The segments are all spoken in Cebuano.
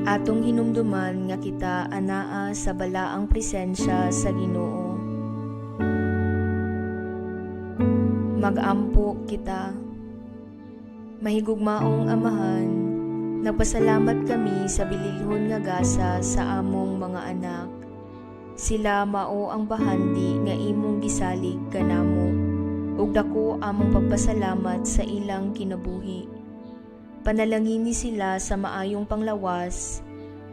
Atong hinumduman nga kita anaa sa balaang presensya sa Ginoo. Magampo kita. Mahigugmaong Amahan, nagpasalamat kami sa bililhon nga gasa sa among mga anak. Sila mao ang bahandi nga imong gisalig kanamo, ug dako among pagpasalamat sa ilang kinabuhi. Panalangini sila sa maayong panglawas,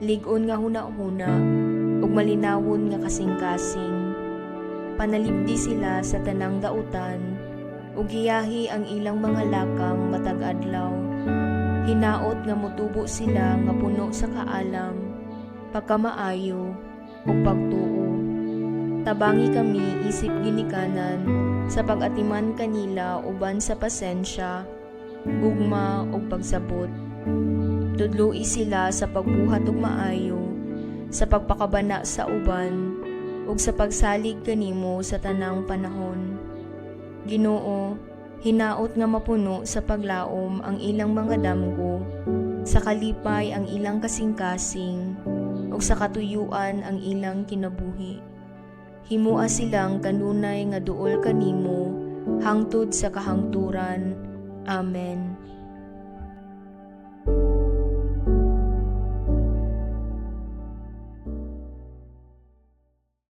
lig-on nga hunahuna, ug malinawon nga kasing-kasing. Panalipdi sila sa tanang dautan, ug giyahi ang ilang mga lakang matag adlaw. Hinaot nga motubo sila nga puno sa kaalam, pagkamaayo, ug pagtuo. Tabangi kami isip ginikanan sa pag-atiman kanila uban sa pasensya, gugma ug pagsabot. Tudloi sila sa pagbuhat og maayo, sa pagpakabana sa uban, ug sa pagsalig kanimo sa tanang panahon. Ginoo, hinaot nga mapuno sa paglaom ang ilang mga damgo, sa kalipay ang ilang kasing-kasing, ug sa katuyuan ang ilang kinabuhi. Himua silang kanunay nga duol kanimo hangtod sa kahangturan. Amen.